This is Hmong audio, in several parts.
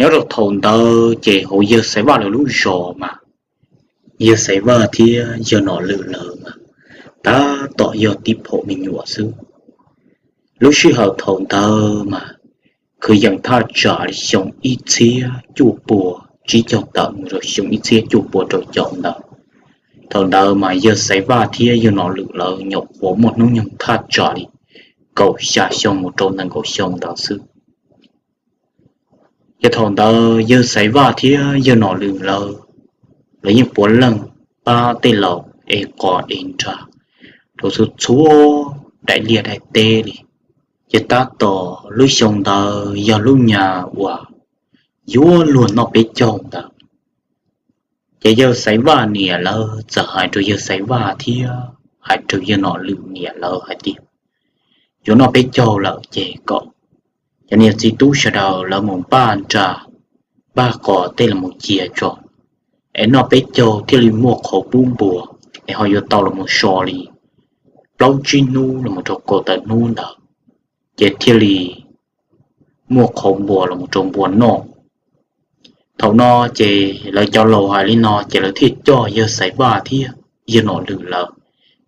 Nyob rau thaum ntawd ces hauv yawg Xaiv Vaj lawv lub zos mas yawg Xaiv Vaj thiab yawg Nom Lwm lawv mas tab tom yog tib phaum me nyuam xwb. Lub sij hawm thaum ntawd mas kwv yees thaj tsam li xyoo ib txhiab cuaj puas tsib caug tawm mus rau xyoo ib txhiab cuaj puas rau caum ntawd. Thaum ntawd mas yawg Xaiv Vaj thiab yawg Nom Lwm lawv nyuam qhuav muaj hnub nyoog thaj tsam li kaum xya xyoo mus rau nees nkaum xyoo ntawd xwb. Ces thaum ntawd yawg Xaiv Vaj thiab yawg Nom Lwm lawv, lawv yeej puav leej pab tej laus ev qos ev nra rau txhua txhua daim liaj daim teb li. Ces tab tom lub xyoo ntawd yog lub nyas uas yuav luag noj peb caug ntawd. Ces yawg Xaiv Vaj niam lawv txawm hais rau yawg Xaiv Vaj thiab hais rau yawg Nom Lwm niam lawv hais tias, yuav noj peb caug lawm ces kom cov niam txiv tub sawv daws lawv mus npaj nra, npaj qos tej los mus cia tso, es noj peb caug thiaj li muaj qhauv pub npua, es ho yuav tau los mus so li plaub tsib hnub los mus rau kaum tawm hnub ntawd, ces thiaj li muaj qhauv npua los mus rau npua noj. Thaum no ces lawv cov laus hais li no ces lawv thiaj coj yawg Xaiv Vaj thiab yawg Nom Lwm lawv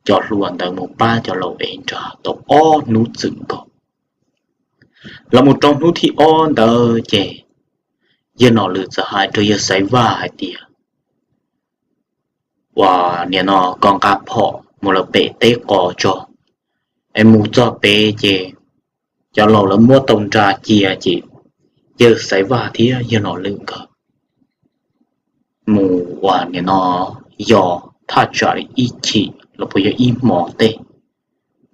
cov hluas ntawd mus pab cov laus ev nra tau ob hnub txwm nkaus. Los mus rau hnub thib ob ntawd ces yawg Nom Lwm txawm hais rau yawg Xaiv Vaj hais tias, uas nim no koj nqa phom mus lawv pem teb qos tso, es mus txog pem ces cov laus lawv muab tau nra cia ces yawg Xaiv Vaj thiab yawg Nom Lwm nkawd mus uas nim no yos thaj tsam li ib chim los puas yog ib hmos tej,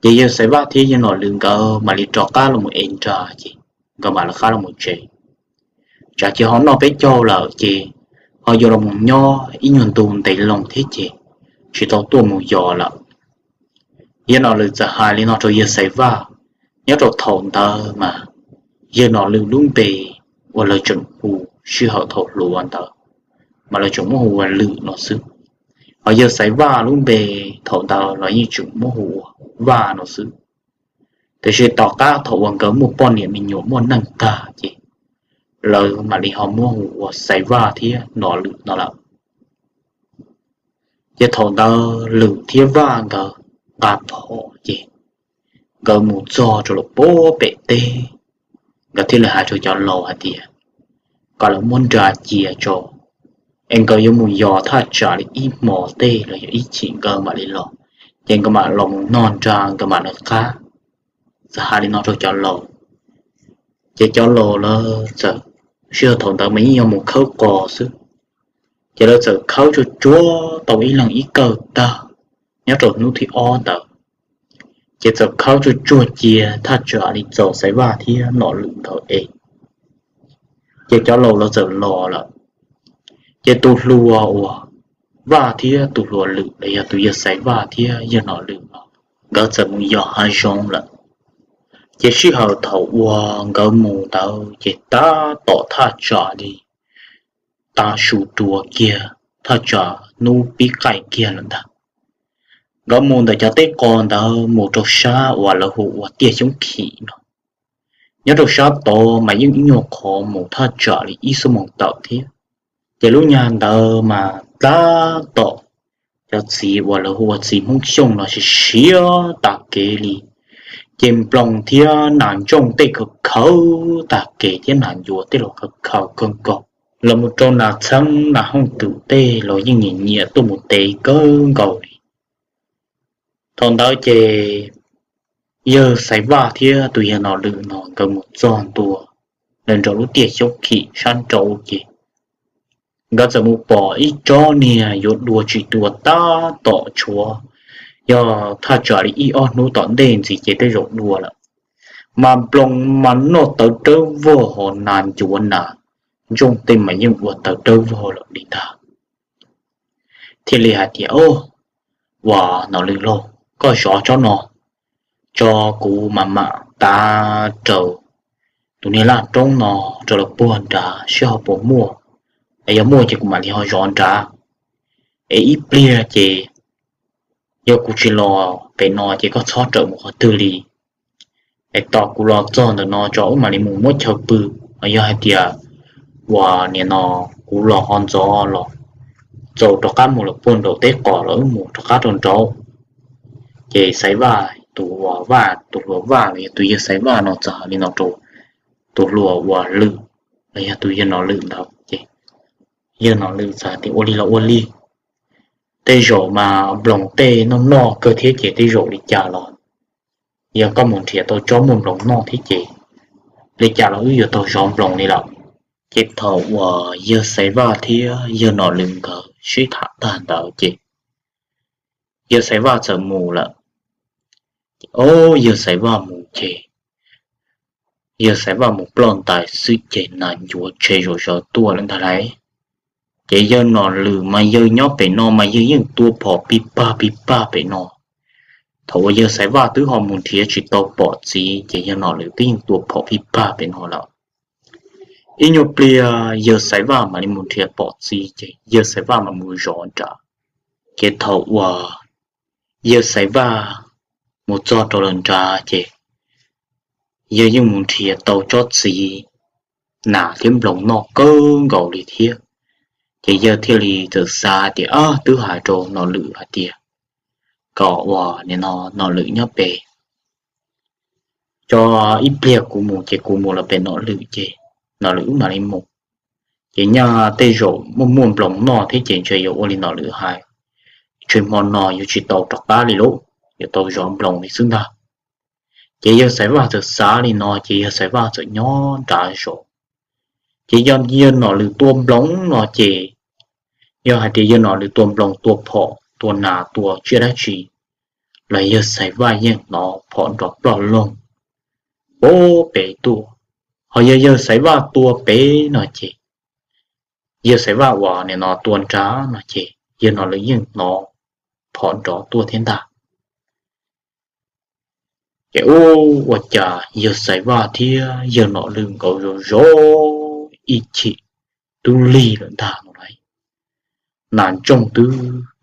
ces yawg Xaiv Vaj thiab yawg Nom Lwm nkawd mam li rov qab los mus ev nra ces nkawd mam lawv qab los mus tsev. Tsam ces ho noj peb caug lawm ces ho yuav los mus nyob ib nyuag ntu ntev loo thiab ces tsis tau tuaj mus yos lawm. Yawg Nom Lwm txawm hais li no rau yawg Xaiv Vaj. Nyob rau thaum ntawd mas yawg Nom Lwm lub npe uas lawv tseem hu sij hawm thaum hluas ntawd mas lawv tseem muab hu ua Lwm no xwb, hos yawg Xaiv Vaj lub npe thaum ntawd los yeej tseem muab hu ua Vaj no xwb. Tiam sis tom qab thaum uas nkawd muaj poj niam me nyuam muaj neej tag ces lawv mam li ho muab hu ua Xaiv Vaj thiab Nom Lwm no lawm. Ces thaum ntawd Lwm thiab Vaj nkawd nqa phom ces nkawd mus txog rau lawm pem teb, nkawd thiaj li hais rau cov laus hais tias kom lawv muab nra cia tso, es nkawd yuav mus yos thaj tsam li ib hmos tej los yog ib chim nkawd mam li los, ces nkawd mam los mus noj nra nkawd mam lawv qab. Txawm hais li no rau cov laus, ces cov laus lawv txawm, sij hawm thaum ntawd mas yeej yog mus khawb qos xwb, ces lawv txawm khawb tsuag tsuag tau ib leeg ib kawm tag nyob rau hnub thib ob ntawd, ces txawm khawb tsuag tsuag cia thaj tsam li txaus Xaiv Vaj thiab Nom Lwm nkawd ev. Ces cov laus lawv txawm los lawm, ces tus hluas uas Vaj thiab tus hluas Lwm los yog tus yawg Xaiv Vaj thiab yawg Nom Lwm no nkawd txawm mus yos hav zoov lawm. Ces sij hawm thaum uas nkawd mus ntawd ces tab tom thaj tsam li tav su dua kiag, thaj tsam hnub pib qaij kiag lawm ntag. Nkawd mus ntawm cov teb qos ntawd mus rau sab uas lawv hu ua Tiaj Xyoob Khim no. Nyob rau sab tod mas yeej ib nyuag qhov mus thaj tsam li ib xuab moos tawm thiab. Ces lub nyag ntawd mas tab tom cov txiv uas lawv hu ua txiv Hmoob Xyooj no siav siav tag kev li, ces nploos thiab nas ntsooj tej khaws khaws tag kev thiab nas ncuav tej los khaws khaws kawg nkaus, los mus rau nas txheeb nas hooj twm tej los yeej nyiam nyiam tuaj mus tev kawg nkaus li. Thaum ntawd ces yawg Xaiv Vaj thiab tus yawg Nom Lwm no nkawd mus txog ntua nraum lub Tiaj Xyoob Khim sab nraud ces nkawd txawm mus pom ib tsob niag yuav dua tsis dua tab tom tshuav, yog thaj tsam li ib ob hnub tom ntej ntxiv ces tej zaum dua lawm. Mas nploos mas noj tawv dawb vog hos nas ncuav nas ntsooj tej mas yeej ua tawv dawb vog lawm li ntag. Thiaj li hais tias, Ua, Nom Lwm lauj, koj zov tsob no tso, kuv mam mam tav raws tus niag laj roob no rau lawv puag nrad seb ho puas muaj, es yog muaj ces kuv mam li ho zov nrad. Es ib pliag ces yog kuv tsis los pem no ces koj txhob rawm mus qhov twg li, es tos kuv los txog ntawm no tso wb mam li mus muab chaw pw. Los yog hais tias uas nim no kuv los ho ntxov los, txaus rov qab mus lawm puag nraum teb qos los wb mus rov qab rau nraud. Ces Xaiv Vaj tus uas Vaj tus hluas Vaj los yog tus yawg Xaiv Vaj no txawm hais li no rau tus hluas uas Lwm los yog tus yawg Nom Lwm ntawd ces yawg Nom Lwm txawm tias ua li los ua li, tej zaum mas nploos tej noj noj kawg thiab ces tej zaum li cas los yog koj mus nrhiav tau tsob muaj nploos noj thiab ces li cas los wb yuav tau zov nploos li lawm. Ces thaum uas yawg Xaiv Vaj thiab yawg Nom Lwm nkawd sib tham tag ntawd ces yawg Xaiv Vaj txawm mus lawm. Ob yawg Xaiv Vaj mus ces yawg Xaiv Vaj mus ploj ntais xwb ces nas ncuav tshe zom zaws tuaj lawm ntag lauj. Ces yawg Nom Lwm mas yawg nyob pem no mas yawg yeej tua phom pij paj pij paj pem no. Thaum uas yawg Xaiv Vaj twb ho mus nrhiav tsis tau pom txiv ces yawg Nom Lwm twb yeej tua phom pij paj pem no lawm. Ib nyuag pliag yawg Xaiv Vaj mam li mus nrhiav pom txiv ces yawg Xaiv Vaj mam mus zov nrad. Ces thaum uas yawg Xaiv Vaj mus txog rau lawm nrad ces yawg yeej mus nrhiav tau tsob txiv nas thiab nploos noj kawg nkaus li thiab. Ces yawg thiaj li txawm xav tias, ab, twb hais rau Nom Lwm hais tias kom uas nim no Nom Lwm nyob pem, tso ib pliag kuv mus ces kuv mus los pem Nom Lwm ces Nom Lwm wb mam li mus. Ces nyaj tej zaum muaj muaj nploos noj thiab ces ntshe yuav ua li Nom Lwm hais, ntshe hmo no yuav tsis tau rov qab li lauj, yuav tau zov nploos li xwb ntag. Ces yawg Xaiv Vaj txawm xav li no ces yawg Xaiv Vaj txawm nyob nrad zov. Ces yog yawg Nom Lwm tua nploos no ces yog hais tias yawg Nom Lwm tua nploos tua phom tua nas tua tsiaj dab tsi los yawg Xaiv Vaj yeej hnov phom nrov ploj loog pem tuaj. Ho yog yawg Xaiv Vaj tua pem no ces yawg Xaiv Vaj uas nim no tua nrad no ces yawg Nom Lwm yeej hnov phom nrov tuaj thiab ntag. Ces ua cas yawg Xaiv Vaj thiab yawg Nom Lwm nkawd zov zov ib chim twb lig lawm ntag no lauj. Nas ntsooj twb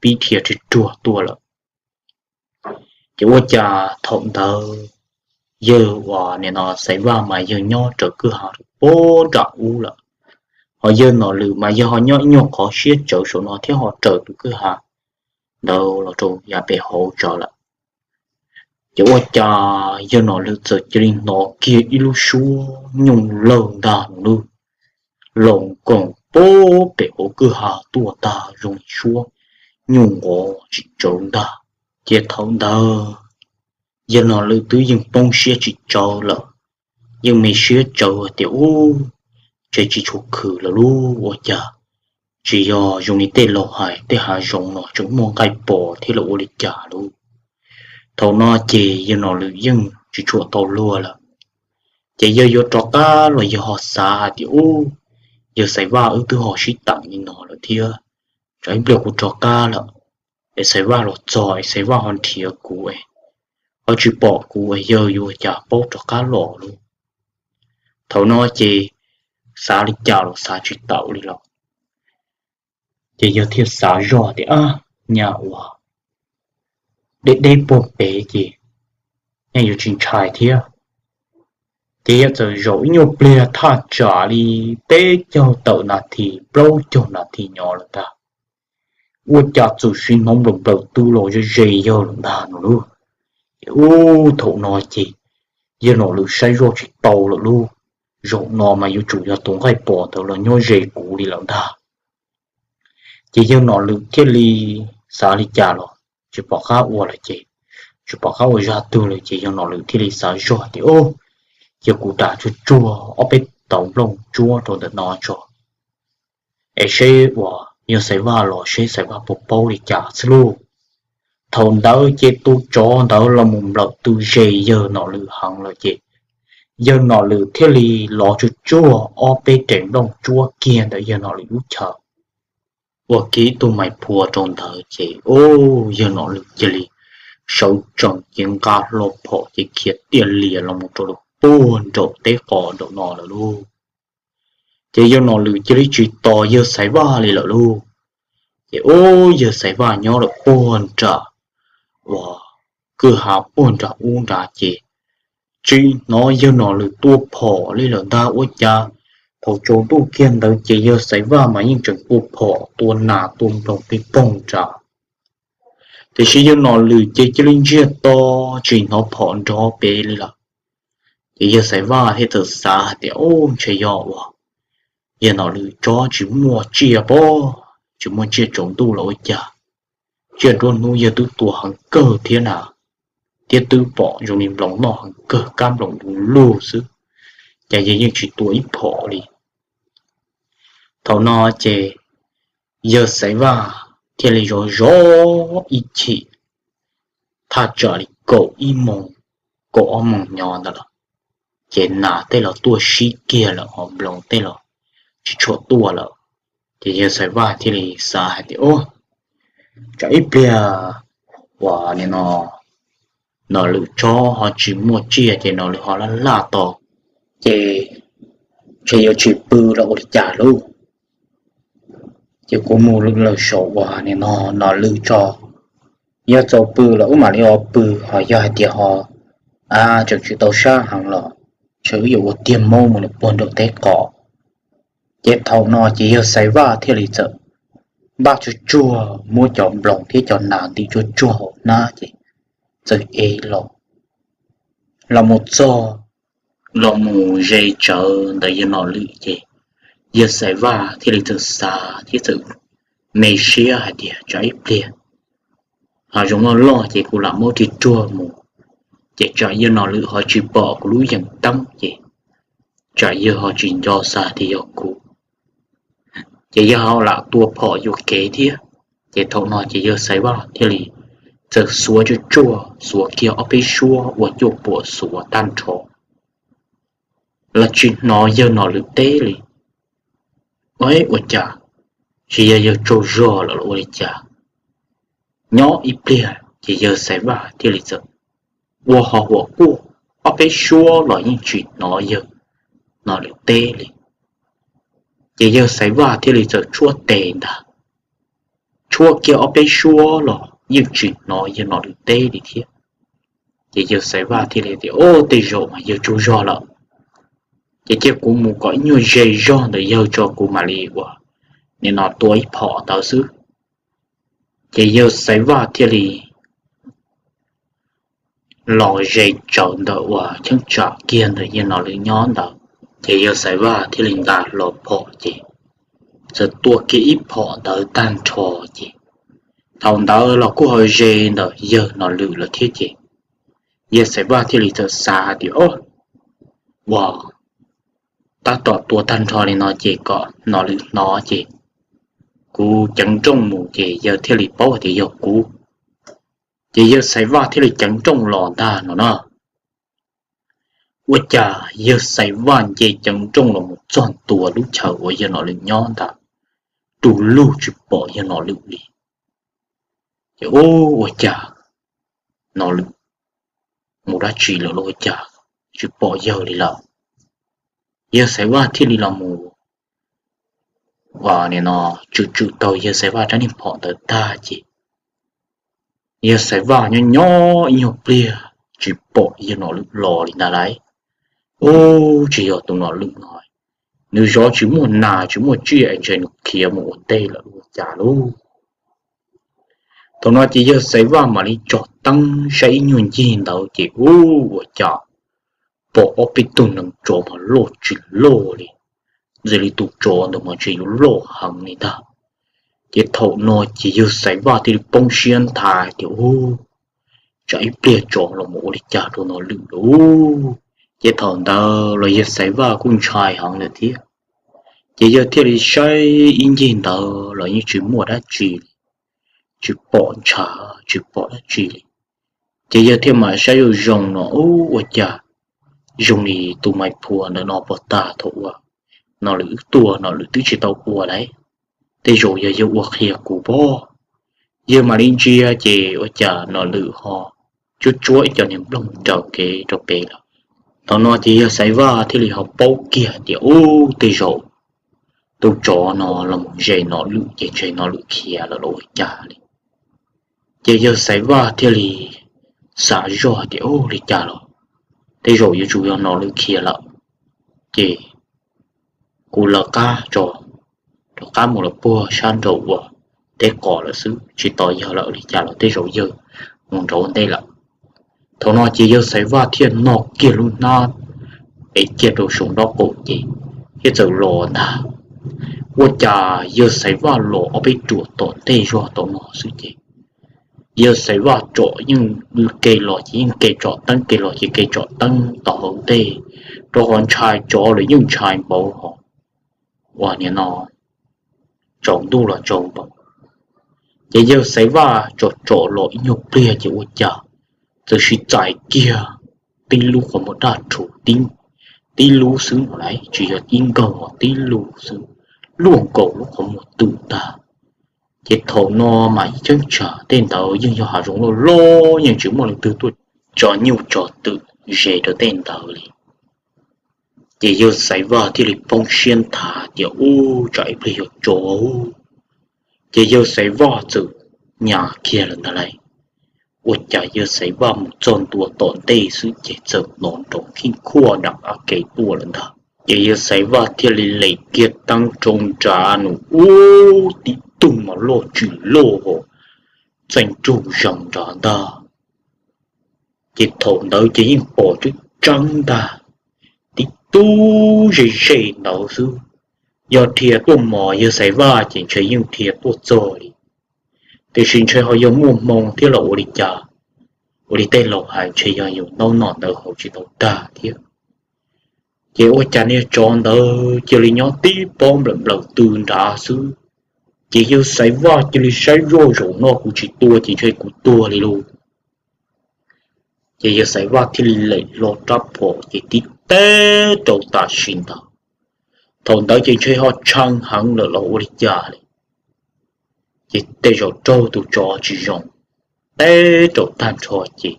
pib dhia ruag ruag tuaj lawm. Ces ua cas thaum ntawd yawg uas nim no Xaiv Vaj mas yawg nyob raws kwj ha rau puag nram ub lawm, ho yawg Nom Lwm mas yawg ho nyob ib nyuag qhov siab tsawv saum no thiab ho raws tus kwj ha ntawd los rau yav pem hauv tso lawm. Ces ua cas yawg Nom Lwm txawm cia li hnov kiag ib lub suab nyuj lawg ntag no lauj, los koom puag pem hauv kwj ha tuaj tag zoo li suab nyuj nqov tsis tsawv ntag. Ces thaum ntawd yawg Nom Lwm twb yeej poob siab tsis tsawv lawm, yeej me siab tsawv tias, ub, ntshe tsis tshua khwm lawm lauj, ua cas tsis yog zoo li tej laus hais tej hav zoov no tseem muaj nqaij pos thiab los ua li cas lauj. Thaum no ces yawg Nom Lwm yeej tsis tshua tau luag lawm. Ces yawg yuav rov qab los yawg ho xav hais tias, ub, yawg Xaiv Vaj wb twb ho sib teem li no lawm thiab, tsam ib pliag kuv rov qab lawm es Xaiv Vaj los txog es Xaiv Vaj ho nrhiav kuv es ho tsis pom kuv es yawg yuav ua cas paub rov qab los lauj. Thaum no ces xav li cas los xav tsis taus li lawm. Ces yawg thiaj xav zoj tias, ab, nyaj uas deb deb puag pem ces nej yuav tsis ntshai thiab. Ces yawg txawm zaum ib nyuag pliag thaj tsam li peb caug tawm nas this plaub caug nas this nyob lawm ntag, ua cas txawm sis hnov nplaws nplaws tw los ze ze yawg lawm ntag no lauj. Ces ub, thaum no ces yawg Nom Lwm saib zoj tsis tau lawm lauj, zaum no mas yuav tsum yog tus nqaij pos ntawd los nyob ze kuv li lawm ntag. Ces yawg Nom Lwm thiaj li xav li cas los tsis pom qab ua lawm ces, tsis pom qab ua zaj twg lawm ces yawg Nom Lwm thiaj li xav zoj tias, ub, cia kuv ras tsuag tsuag ob peb tauv nplooj tsuab rau ntawm no tso, es seb uas yawg Xaiv Vaj los seb Xaiv Vaj puas paub li cas xwb lauj. Thaum ntawd ces tus tsov ntawd los mus nplawm tw ze yawg Nom Lwm heev lawm ces yawg Nom Lwm thiaj li lov tsuag tsuag ob peb rev nplooj tsuab kiag ntawm yawg Nom Lwm lub chaw, ua kiag ib tug mais phua rau ntawd ces, ub, yawg Nom Lwm cia li sawv tsees ces nqa hlo phom ces khiav tiaj lias los mus rau lawm puag nraum teb qos nraum no lawm lauj. Ces yawg Nom Lwm cia li tsis tos yawg Xaiv Vaj li lawm lauj. Ces ub, yawg Xaiv Vaj nyob lawm puag nram uas kwj ha puag nram ub nrad ces tsis hnov yawg Nom Lwm tua phom li lawm ntag, ua cas Thaum tsaus ntuj kiag ntawd ces yawg Xaiv Vaj mas yeej tseem tua phom tua nas tua nploos pig poog nrad, tiam sis yawg Nom Lwm ces cia li ntsiag to tsis hnov phom nrov pem li lawm. Ces yawg Xaiv Vaj thiaj txawm xav hais tias, Ub, ntshe yog uas yawg Nom Lwm tsob tsis muaj tsiaj pob, tsis muaj tsiaj tsaus ntuj los ua cas, tsiaj nruab hnub yawg twb tua heev kawg thiab na, thiab twb pom zoo li nploos noj heev kawg, kab nploos du lug xwb, cas yawg yeej tsis tua ib phom li. Thaum no ces yawg Xaiv Vaj thiaj li zov zov ib chim, thaj tsam li kaum ib moos, kaum ob moos nyob ntawd lawm, ces nas tej los tuaj sib kiag lawm ho nploos tej los tsis tshua tuaj lawm. Ces yawg Xaiv Vaj thiaj li xav hais tias, Ub, tsam ib pliag uas nim no Nom Lwm tsob ho tsis muaj tsiaj ces Nom Lwm ho laj laj to, ces ntshe yuav tsis pw los ua li cas lauj. Ces kuv mus lawm saum uas nim no Nom Lwm tso, yog txaus pw los wb mam li ho pw, ho yog hais tias ho tseem tsis tau sab heev los ntshe wb yuav ua tiag maub mus puag nraum teb qos. Ces thaum no ces yawg Xaiv Vaj thiaj li txawm npaj tsuag tsuag muab cov nploos thiab cov nas ntim tsuag tsuag hauv hnab ces txawm ev los, los mus txog, los mus ze tsawv ntawm yawg Nom Lwm ces yawg Xaiv Vaj thiaj li txawm xav thiab txawm me siab hais tias, Tsam ib pliag hav zoov loj loj ces kuv lam muab ris ruag mus, ces tsam yawg Nom Lwm ho tsis pom kuv lub yees teeb ces tsam yawg ho tsis nco xav tias yog kuv, ces yawg ho lam tua phom yuam kev thiab. Ces thaum no ces yawg Xaiv Vaj thiaj li txawm xuav tsuag tsuag, xuav kiag ob peb suab ua cuaj puam xuav tag nrho los tsis hnov yawg Nom Lwm teb li. Ua cas, tsis yog yawg tsaug zog lawm los ua li cas? Nyob ib pliag ces yawg Xaiv Vaj thiaj li txawm ua ho huam quaj ob peb suab los yeej tsis hnov yawg Nom Lwm teb li. Ces yawg Xaiv Vaj thiaj li txawm tshuab tes ntag, tshuab kiag ob peb suab los yeej tsis hnov yawg Nom Lwm teb li thiab. Ces yawg Xaiv Vaj thiaj li tias, Ub, tej zaum mas yawg tsaug zog lawm, ces cia kuv mus kom ib nyuag ze zog ntawm yawg tso kuv mam li ua nim no tua ib phom ntawd xwb. Ces yawg Xaiv Vaj thiaj li los ze tsawv ntawm uas cheeb tsam kiag ntawm yawg Nom Lwm nyob ntawd, ces yawg Xaiv Vaj thiaj li nqa hlo phom ces txawm tua kiag ib phom ntawd tag nrho ces thaum ntawd los kuj ho ze ntawm yawg Nom Lwm lawm thiab ces yawg Xaiv Vaj thiaj li txawm xav hais tias, Ob, ua tab tom tua tag nrho li no ces kom Nom Lwm hnov ces kuv ceev nrooj mus ces yawg thiaj li paub hais tias yog kuv. Ces yawg Xaiv Vaj thiaj li ceev nrooj los ntag no na. Ua cas yawg Xaiv Vaj nce ceev nrooj los mus txog ntua lub chaw uas yawg Nom Lwm nyob ntag, du lug tsis pom yawg Nom Lwm li. Ces ub, ua cas Nom Lwm mus dab tsi lawm los ua cas tsis pom yawg li lawm? Yawg Xaiv Vaj thiaj li los mus ua nim no tswm tswm tau yawg Xaiv Vaj rab niag phom ntawd tag ces yawg Xaiv Vaj nyob nyob ib nyuag pliag tsis pom yawg Nom Lwm los li ntag lauj. Ub, tsis yog tus Nom Lwm no, nws zov tsis muaj nas tsis muaj tsiaj es ntshe nws khiav mus ua ntej lawm ua cas lauj. Thaum no ces yawg Xaiv Vaj mam li tsom teeb saib ib nyuag ncig ntawd ces ub, ua cas pom ob peb tug neev tsov mas loj tsis loj li, ntshe li tus tsov ntawd mas ntshe yuav loj heev li ntag. Ces thaum no ces yawg Xaiv Vaj thiaj li poob siab nthav tias, Ub, tsam ib pliag tsov los mus ua li cas rau Nom Lwm lauj. Ces thaum ntawd los yawg Xaiv Vaj kuj ntshai heev lawm thiab. Ces yawg thiaj li saib ib ncig ntawd los yeej tsis muaj dab tsi li, tsis pom ntshav tsis pom dab tsi li. Ces yawg thiaj mam saib zoo zoo no, ub, ua cas zoo li tus mais phua ntawm no puag ta thaum uas Nom Lwm wb tuaj Nom Lwm twb tsis tau ua lauj. Tej zaum yog yawg ua qhia kuv pob. Yawg mam li ntsia ces ua cas Nom Lwm ho tsuab tsuab ib co niag nplooj raws kev rau pem lawm. Thaum no ces yawg Xaiv Vaj thiaj li ho paub kiag tias, Ub, tej zaum tus tsov no los mus ze Nom Lwm ces ntshe Nom Lwm khiav lawm los ua cas li. Ces yawg Xaiv Vaj thiaj li xav zoj tias, Ub, li cas los tej zaum yuav tsum yog Nom Lwm khiav lawm. Ces kuv lawv qab tso, rov qab mus los puag sab nraum uas teb qos lawm xwb, tsis tos yawg lawm li cas los tej zaum yawg mus nraud ntej lawm. Thaum no ces yawg Xaiv Vaj thiaj no kiag lub hnab, ev kiag rau saum nraub qaum ces thiaj txawm los ntag. Ua cas yawg Xaiv Vaj los ob peb ruam tom ntej zog tom no xwb ces yawg Xaiv Vaj tsom yeej ke los ces yeej ke tsom teeb, ke los ces ke tsom teeb tom hauv ntej, rau qhov ntshai tsov los yeej ntshai npaum hos uas nim no tsaus ntuj los tsaus npaum. Ces yawg Xaiv Vaj tsom tsom los ib nyuag pliag ces ua cas txawm sib txais kiag tib lub qhov muag daj rhuv, tib lub xwb no lawm, tsis yog ib nkaug, tib lub xwb, luaj nkaus lub qhov muag twm ntag. Ces thaum no mas ib cheeb tsam tej ntawd yeej yog hav zoov loj loj, yeej tsis muaj leej twg tuaj tso nyuj tso twm ze rau tej ntawd li. Ces yawg Xaiv Vaj thiaj li poob siab nthav tias ub, tsam ib pliag yuav tsov. Ces yawg Xaiv Vaj txawm nyas kiag lawm ntag lauj. Ua cas yawg Xaiv Vaj mus txog ntua tom ntej xwb ces txawm hnov nrov khij khuaj nram qab ke tuaj lawm ntag. Ces yawg Xaiv Vaj thiaj li lem kiag teeb rau nrad nws ub, tib tug mos loj tsis loj hos txeej nrug zees nrad ntag. Ces thaum ntawd ces yeej pom tseeb tseeb ntag, tib tug ze ze ntawd xwb. Yog dhia tuaj mos yawg Xaiv Vaj ces ntshe yeej dhia tuaj txog li, tiam sis ntshe ho yog muaj hmoo thiab los ua li cas, ua li tej laus hais ntshe yog yus ntaub nom ntawd haus tsis tau tag thiab. Ces ua cas niag tsov ntawd cia li nyob tib pob nplawm nplawm tw nrad xwb. Ces yawg Xaiv Vaj cia li saib zoj, zaum no kuv tsis tua ces ntshe kuv tuag li lauj. Ces yawg Xaiv Vaj thiaj li lem hlo rab phom ces tib teg rau tam sim ntawd. Thaum ntawd ces ntshe ho tshee heev lawm los ua li cas li, ces tej zaum raug tus tsov tsis zoo, teb rau tag nrho ces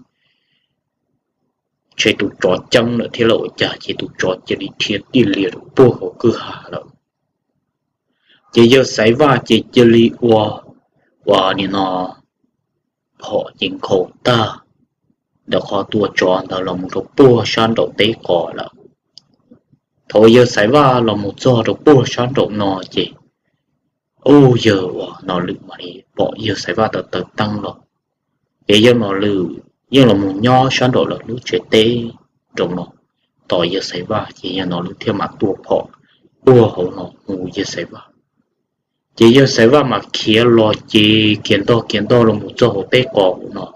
ntshe tus tsov ceeb lawm thiab los ua cas ces tus tsov cia li dhia tiaj lias rau puag hauv kwj ha lawm. Ces yawg Xaiv Vaj ces cia li ua, ua nim no phom ces nkhaus tag ntawm qhov tua tsov ntawd los mus rau puag sab nraum teb qos lawm. Thaum yawg Xaiv Vaj los mus txog rau puag sab nraum no ces ub, yawg uas Nom Lwm mam li pom yawg Xaiv Vaj taw taw teeb los. Ces yawg Nom Lwm yeej los mus nyob sab nraum lawv lub tsev teb nraum no tos yawg Xaiv Vaj, ces yawg Nom Lwm thiaj mam tua phom puag hauv no hu yawg Xaiv Vaj. Ces yawg Xaiv Vaj mam khiav los ces khiav ntog khiav ntog los mus txog hauv teb qos hauv no.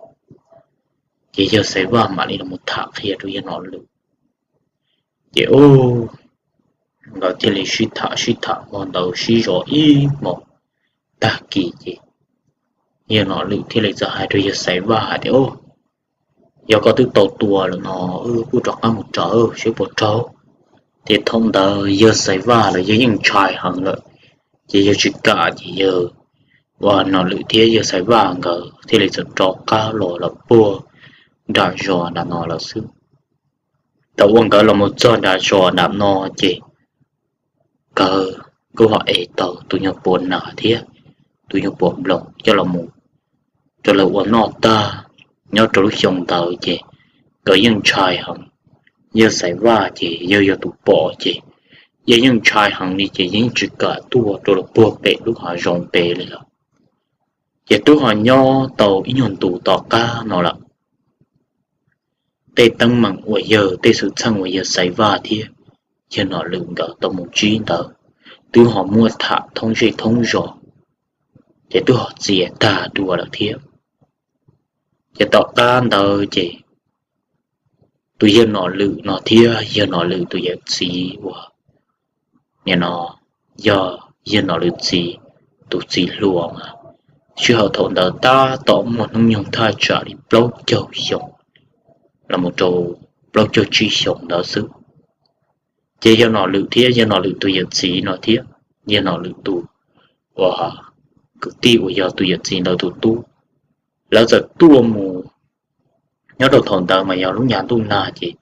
Ces yawg Xaiv Vaj mam li los mus tham qhia rau yawg Nom Lwm. Ces ub, nkawd thiaj li sib tham sib tham hmo ntawd sib zov ib hmos tag kis ces yawg Nom Lwm thiaj li txawm hais rau yawg Xaiv Vaj hais tias, Yog koj twb tau tua lawm no, wb kuj rov qab mus raws seb puas raug. Ces thaum ntawd yawg Xaiv Vaj los yawg yeej ntshai heev lawm, ces yawg tsis kam ces yawg, uas Nom Lwm thiab yawg Xaiv Vaj nkawd thiaj li txawm rov qab los lawm puag nram zos nram no lawm xwb. Thaum uas nkawd los mus txog nram zos nram no ces nkawd kuj ho ev tau tus nyuag puav nas thiab tus nyuag puav nploos coj los mus rau lawv ua noj tag. Nyob rau lub xyoo ntawd ces nkawd yeej ntshai heev. Yawg Xaiv Vaj ces yawg yog tus pom ces yawg yeej ntshai heev li ces yeej tsis kam tuaj rau lawv puag pem lub hav zoov pem li lawm. Ces twb ho nyob tau ib nyuag ntus tom qab no lawm, tej teeb meem uas yawg, tej xwm txheej uas yawg Xaiv Vaj thiab yawg Nom Lwm nkawd tau mus ntsib ntawd twb ho muab tham thoob zej thoob zos, ces twb ho txias tag dua lawm thiab. Ces tom qab ntawd ces tus yawg Nom Lwm no thiab yawg Nom Lwm tus yawm txiv uas nim no yog yawg Nom Lwm txiv tus txiv hluas mas, sij hawm thaum ntawd tab tom muaj hnub nyoog thaj tsam li plaub caug xyoo los mus rau plaub caug tsib xyoos ntawd xwb. Ces yawg Nom Lwm thiab yawg Nom Lwm tus yawm txiv no thiab yawg Nom Lwm tus uas kwv tij uas yog tus yawm txiv ntawd tus tub, lawv txawm tuaj mus, nyob rau thaum ntawd mas yog lub nyas ntuj nag ces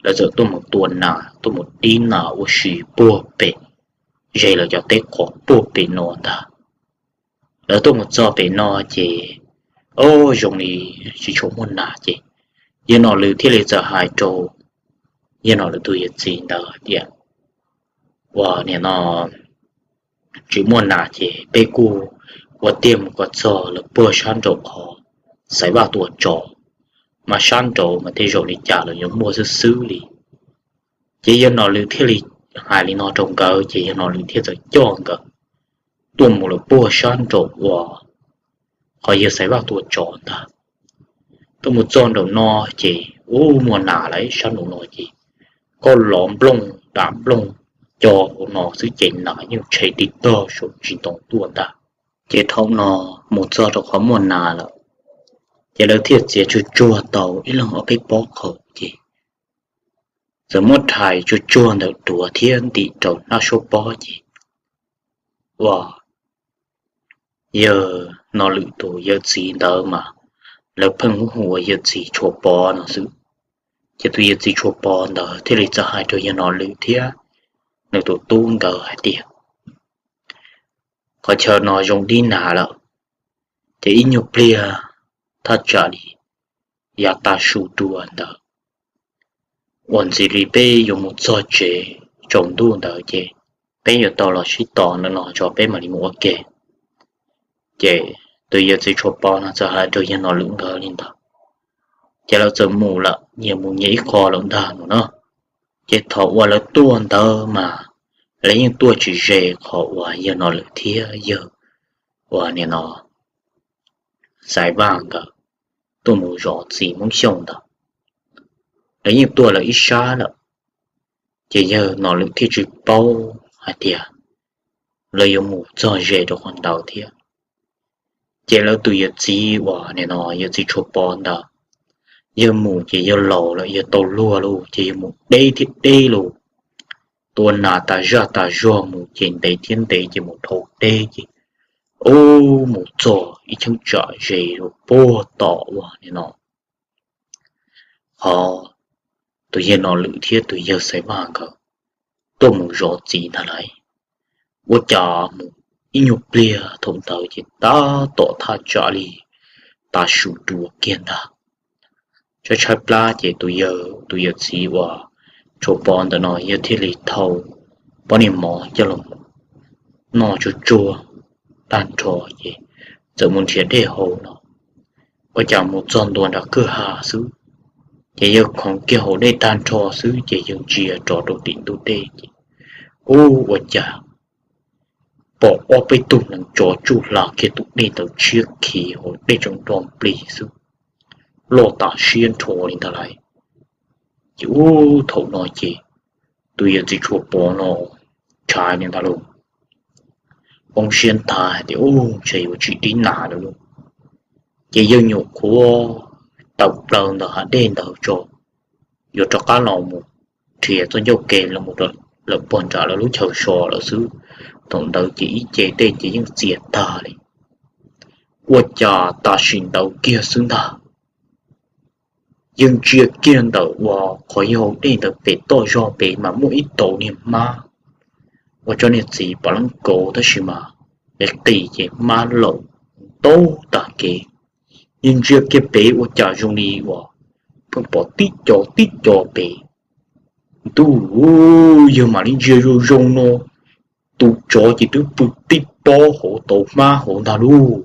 lawv txawm tuaj mus tua nas, tuaj mus dib nas ua si puag pem, ze lawv cov teb qos puag pem no ntag. Lawv tuaj mus txog pem no ces, o, zoo li tsis tshua muaj nas ces yawg Nom Lwm thiaj li txawm hais rau yawg Nom Lwm tus yawm txiv ntawd hais tias, uas nim no tsis muaj nas ces peb kuj ua tiag mus kom txog lawv puag sab nraum qhov Xaiv Vaj tua tsov, mas sab nraud mas tej zaum li cas los yuav muaj xwb xwb li. Ces yawg Nom Lwm thiaj li hais li no rau nkawd ces yawg Nom Lwm thiaj txawm coj nkawd tuaj mus lawv puag sab nraum uas qhov yawg Xaiv Vaj tua tsov ntag. Tuaj mus txog nraum no ces ub muaj nas lawm, sab nraum no ces koj lov nplooj dam nplooj co hauv no xwb ces nas yeej tshe tig tog saum tsis ntoo tuaj ntag. Ces thaum no mus txog rau qhov muaj nas lawm, ces lawv thiaj txiav tsuag tsuag tau ib leeg ob peb pob qhaus ces txawm muab rhais tsuag tsuag ntawm duav thiab ntim rau hnab suab pob ces ua yawg Nom Lwm tus yawm txiv ntawd mas lawv pheej hu ua yawm txiv Tshuas Pov no xwb. Ces tus yawm txiv Tshuas Pov ntawd thiaj li txawm hais rau yawg Nom Lwm thiab nws tus tub nkawd hais tias, qhov chaw no zoo dib nas lawm, ces ib nyuag pliag thaj tsam li yav tav su dua ntawd uas ntxiv li peb yuav mus txog tsev tsaus ntuj ntawd ces peb yuav tau los sib tos no no tso peb mam li mus ua ke. Ces tus yawm txiv Tshuas Pov no txawm hais rau yawg Nom Lwm nkawd li ntawd, ces lawv txawm mus lawm, nyias mus nyias ib qho lawm ntag no na. Ces thaum uas lawv tuaj ntawd mas lawv yeej tuaj tsis ze qhov uas yawg Nom Lwm thiab yawg uas nim no Xaiv Vaj nkawd tuaj mus zov txiv Hmoob Xyooj ntawd. Lawv yeej tuaj lawv ib sab lawm, ces yawg Nom Lwm thiaj tsis paub hais tias lawv yuav mus txog ze rau qhov ntawd thiab. Ces lawv tus yawm txiv uas nim no yawm txiv Tshuas Pov ntawd, yawg mus ces yawg laus lawm, yawg tau luag lawm ces yawg mus deb thiab deb lawm, tua nas tas zaj tas zog mus ces ntev thiab ntev ces mus dhau deb ces ub mus txog ib cheeb tsam ze rau puag tom uas nim no qhov tus yawg Nom Lwm thiab tus yawg Xaiv Vaj nkawd tuaj mus zov txiv ntag lauj. Ua cas mus ib nyuag pliag thaum ntawd ces tab tom thaj tsam li tav su dua kiag ntag. Tshaib tshaib plab ces tus yawg, tus yawm txiv uas Tshuas Pov ntawm no yawg thiaj li thau poj niam mov coj los noj tsuag tsuag tag nrho ces txawm mus nrhiav dej haus no. Ua cas mus txog ntua nram kwj ha xwb, ces yawg khoov kiag haus dej tag nrho xwb ces yawg ntsia rov rau tim ntug dej ces ub ua cas pom ob peb tug neev tsov tsuj hla kiag tus dej ntawd tshiab khiv hauv dej tseem nro nplig xwb, loj tas siab nrho li ntag lauj. Ces ub thaum no ces tus yawm txiv Tshuas Pov no ntshai li ntag lauj, poob siab nthav hais tias ub ntshe yuav tsis dib nas lawm lauj. Ces yawg nyuam qhuav tawm plaws ntawm hav dej ntawd tso, yuav rov qab los mus nrhiav txoj ncauj ke los mus lawm puag nram lawv lub chaw so lawm xwb. Thaum ntawd ces ib ce dej ces yeej txias tag li, ua cas tam sim ntawd kiag xwb ntag, yawg ntsia kiag ntawm uas qhov yawg haus dej ntawd pem toj zog pem mas muaj ib tauv niag hmab ua tsob niag txiv pom leeb kauv tab sis mas qis qis ces hmab laum ntau tag kev. Yawg ntsia kiag pem ua cas zoo li uas pheej pom tib co tib co pem. Ntuj, yawg mam li ntsia zoo zoo no, tus tsov ces twb pw tib pob hauv tauv hmab hauv ntag lauj.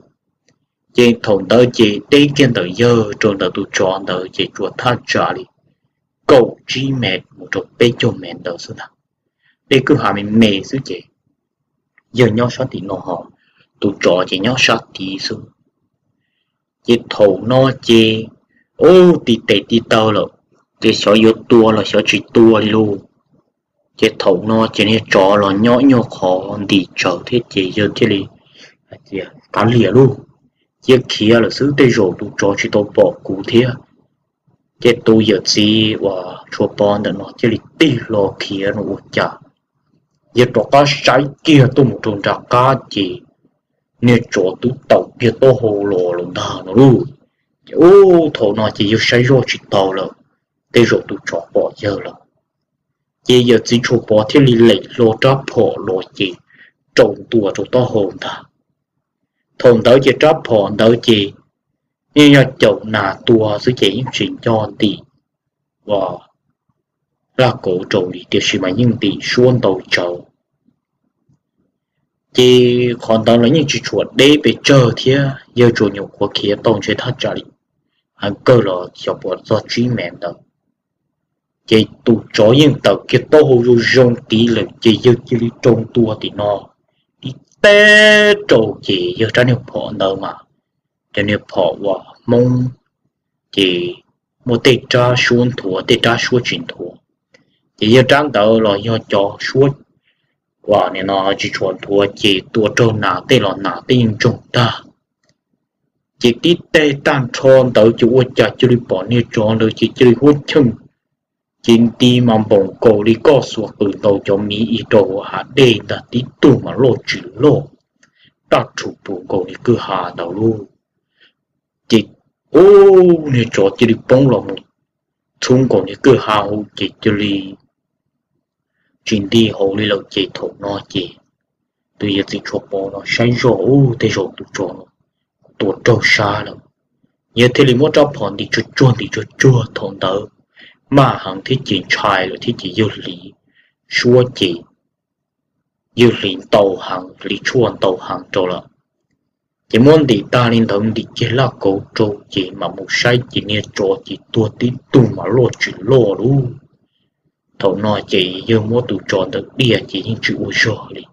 Ces thaum ntawd ces deb kiag ntawm yawg rau ntawm tus tsov ntawd ces tsuas thaj tsam li kaum tsib mev mus rau peb caug mev ntawd xwb ntag. Dej kwj ha me me xwb ces yawg nyob sab tim no ho tus tsov ces nyob sab tid xwb. Ces thaum no ces ub tis tes tis taw lawm, ces xyov yuav tua los xyov tsis tua li lauj. Ces thaum no ces niag tsov los nyob ib nyuag qhov ntim tsawv thiab ces yawg thiaj li hais tias kav liam lauj, cia khiav lawm xwb tej zaum tus tsov tsis tau pom kuv thiab. Ces tus yawm txiv uas Tshuas Pov ntawm no thiaj li tig hlo khiav no ua cas yawg rov qab saib kiag tuaj mus rau nram qab ces niag tsov twb tawm kiag taub hau los lawm ntag no lauj. Ces ub thaum no ces yawg saib zoj tsis tau lawm, tej zaum tus tsov pom yawg lawm. Ces yawm txiv Tshuas Pov thiaj li lem hlo rab phom los ces rau ntua rau taub hau ntag. Thaum ntawd ces rab phom ntawd ces yeej yog caum nas tua xwb ces yeej tsis nco ntim uas laj kauv rau li tiam sis mas yeej ntim suab ntau tsav Ces qhov ntawd los yeej tsis tshua deb pes tsawg thiab, yawg tsuas nyuam qhuav khiav tau ntshe thaj tsam li heev kawg los xyov puas txog tsib mev ntawd. Ces tus tsov yeej tawm kiag taub hau zoo zoo tid lawm ces yawg cia li rau ntua tim no ib teg rau ces yawg rab niag phom ntawd mas, cov niag phom uas Hmoob ces muaj tej rab suab nthuav tej rab suab tsis nthuav. Ces yawg rab ntawd los yog cov suab uas nim no tsis tshua nthuav ces tua raug nas tej los nas tej yeej ntsoog tag. Ces tib teg tag nrho ntawd ces ua cas cia li pom niag tsov ntawd ces cia li huab cheej, ces nti mas npaum nkaus li koj xuas qws ntaus cov miv ib rau hav dej ntag, tib tug mas loj tsis loj, raj rhuv puv nkaus niag kwj ha ntawd lauj. Ces ub, niag tsov cia li poob los mus txhub nkaus niag kwj ha hauv ces cia li tsis nti hauv li lawm ces thaum no ces tus yawg txiv Tshuas Pov no saib zoj ub tej zaum tus tsov no tua raug sab lawm. Yawg thiaj li muab rab phom ntim tsuag tsuag ntim tsuag tsuag thaum ntawd maj heev thiab ces ntshai lawm thiab ces yawg hliv suab ces yawg hliv ntau heev, hliv tshuaj ntau heev rau lawm. Ces muab ntim tag li ntawd ntim kiag laj kauv rau ces mam mus saib ces niag tsov ces tuag tib tug mas loj tsis loj lauj. Thaum no ces yawg muab tus tsov ntawd diaj ces yeej tsis ua zog li.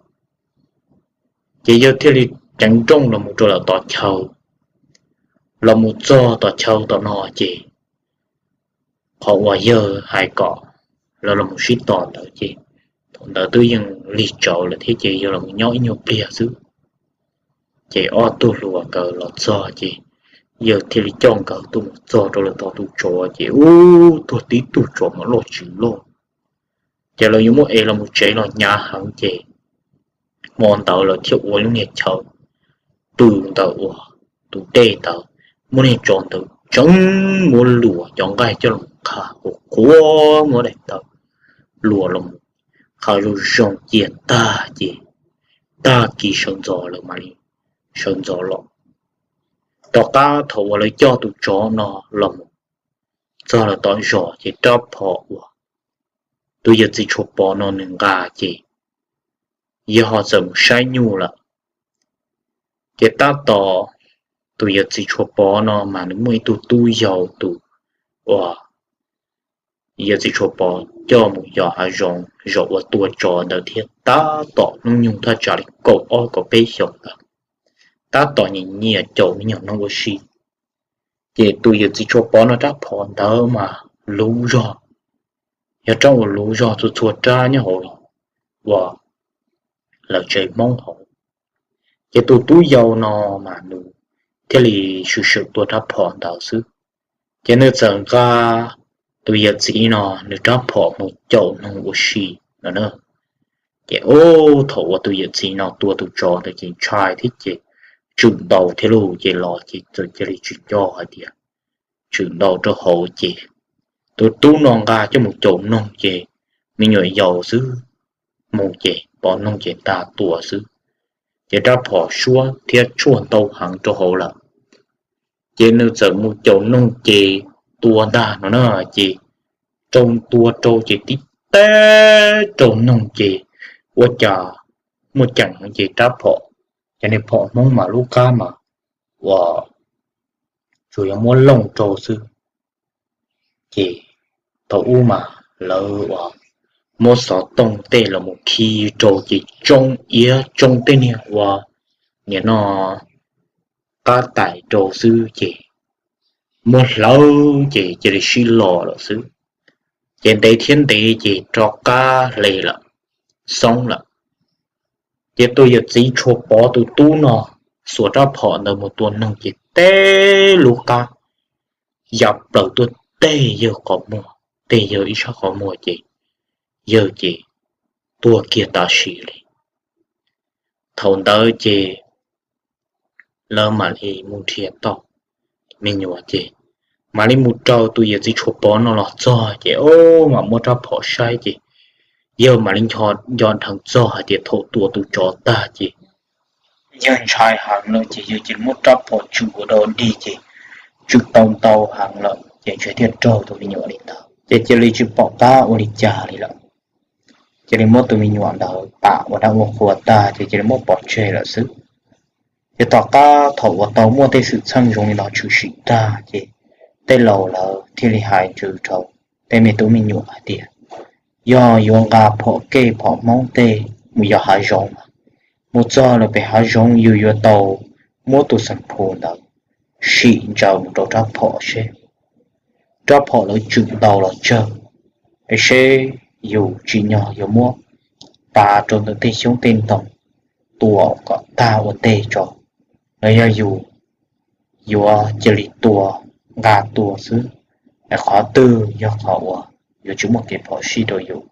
Ces yawg thiaj li ceev nrooj los mus rau lawm tom chaw, los mus txog tom chaw tom no ces qhov uas yawg hais kom lawv los mus sib tos ntawd ces thaum ntawd twb yeej lig tsawv lawm thiab ces yawg los mus nyob ib nyuag pliag xwb. Ces ob tug hluas nkawd los txog ces yawg thiaj li coj nkawd tuaj mus txog rau lawm tom tus tsov ces ub, tuag tib tug tsov mas loj tsis loj. Ces lawv yuav muab ev los mus tsev los hnyav heev ces hmo ntawd lawv thiaj ua lub niag chaw pw ntawm uas tus dej ntawd, muab niag tsov ntawd tseev muab luam cov nqaij coj los qha qhuav qhuav, muab daim tawv luam los qha zoo zoo cia tag ces tag kis sawv ntxov lawv mam li sawv ntxov los. Tom qab thaum uas lawv coj tus tsov no los mus txog lawm tom zos ces rab phom uas tus yawg txiv Tshuas Pov no nws nqa ces yawg ho txawm mus saib nyuj lawm. Ces tab tom tus yawg txiv Tshuas Pov no mas nws muaj ib tug tub yau tus uas yawg txiv Tshuas Pov coj mus yos hav zoov zaum uas tua tsov ntawd thiab tab tom hnub nyoog thaj tsam li kaum ob kaum peb xyoos ntawd, tab tom nyiam nyiam caum me nyuam noog ua si. Ces tus yawg txiv Tshuas Pov no rab phom ntawd mas luv zog, yog rab uas luv zog txhua txhua rab nyob hauv los uas lawv tsev Hmoob hauv. Ces tus tub yau no mas nws thiaj li swm swm tua rab phom ntawd xwb. Ces nws txawm nqa tus yawm txiv no nws rab phom mus caum noog ua si no na. Ces ub, thaum uas tus yawm txiv no tua tus tsov ntawd ces ntshai thiab ces tswm ntaus thiab lauj, ces los ces txawm cia li tsis nco hais tias tswm ntaus rau hauv ces tus tub no nqa coj mus caum noog ces me nyuam yaus xwb, mus ces pom noog ces nta tua xwb. Ces rab phom suab thiab tshuaj ntau heev rau hauv lawm. Ces nws txawm mus caum noog ces tua ntag no na, ces rau ntua rau ces tib teg rau noog ces ua cas muaj ceem ces rab phom, ces niag phom Hmoob mas lub qab mas uas tsuas yog muab looj rau xwb. Ces thaum ub mas lawv uas muab xov tooj tej los mus khi rau ces tsoo iab tsoo tej niag ua nim no qab tais rau xwb ces muab hlawv ces cia li sib los lawm xwb. Ces ntev thiab ntev ces rov qab hle lawm, xoob lawm. Ces tus yawm txiv Tshuas Pov tus tub no xuas rab phom ntawd mus tua noog ces teb lub qab ya plaws tuaj teg yawg qhov muag, teg yawg ib sab qhov muag ces yawg ces tuag kiag tam sim li. Thaum ntawd ces lawv mam li mus nrhiav tau me nyuam ces mam li mus raws tus yawm txiv Tshuas Pov no los txog ces o, mam muab rab phom saib ces yawg mam li nco nco dheev txog hais tias thaum tua tus tsov tag ces yawg ntshai heev no ces yawg cia li muab rab phom tswm ua dog dig ces tswm tau ntau heev lawm ces ntshe thiaj raug tus me nyuam li ntawd ces cia li tsis pom qab ua li cas li lawm. cia li muab tus me nyuam ntawd pam ua dab ua qhua tag ces cia li muab pov tseg lawm xwb. Ces tom qab thaum uas tau muaj tej xwm txheej zoo li no tshwm sim tag ces tej laus lawv thiaj li hais ntsws rau tej me tub me nyuam hais tias, yog yuav nqa phom kej phom hmoob tej mus yos hav zoov mas, mus txog lawm pem hav zoov yus yuav tau muab tus xeem phu ntawd sim ntsaws mus rau rab phom seb rab phom lawv tswm ntau los tsawg, es seb yus tsim nyog yuav muab pav rau ntawm tej xyoob tej ntoo tua kom tag ua ntej tso, los yog yus yuav cia li tua, nqa tua xwb, es qhov twg yog qhov uas yuav tsis muaj kev phom sij rau yus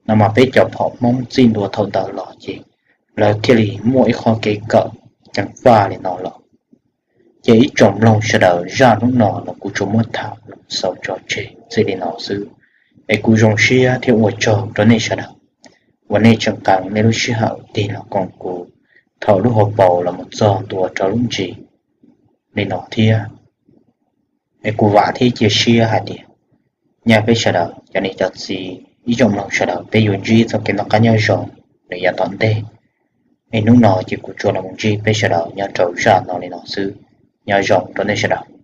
no. Mas peb cov phom hmoob txij ntua thaum ntawd los ces lawv thiaj li muaj ib qho kev kawm ceev faj li no los. Ces ib tsoom mloog sawv daws, zaj hnub no los kuv tsuas muab tham los xaus tso tseg txij li no xwb, es kuv zoo siab thiab ua tsaug rau nej sawv daws uas nej tseem qee nej lub sij hawm tig los koom kuv thaum lub hauv paus los mus txog ntua rau lub ntsis li no thiab. Es kuv vam thiab cia siab hais tias nyaj peb sawv daws cov niam cov txiv ib tsoom mloog sawv daws peb yuav ntsib txoj kev noj qab nyob zoo nws yav tom ntej. Es hnub no ces kuv tsuas los mus ntsib peb sawv daws nyob rau zaj no li no xwb. Nyob zoo rau nej sawv daws.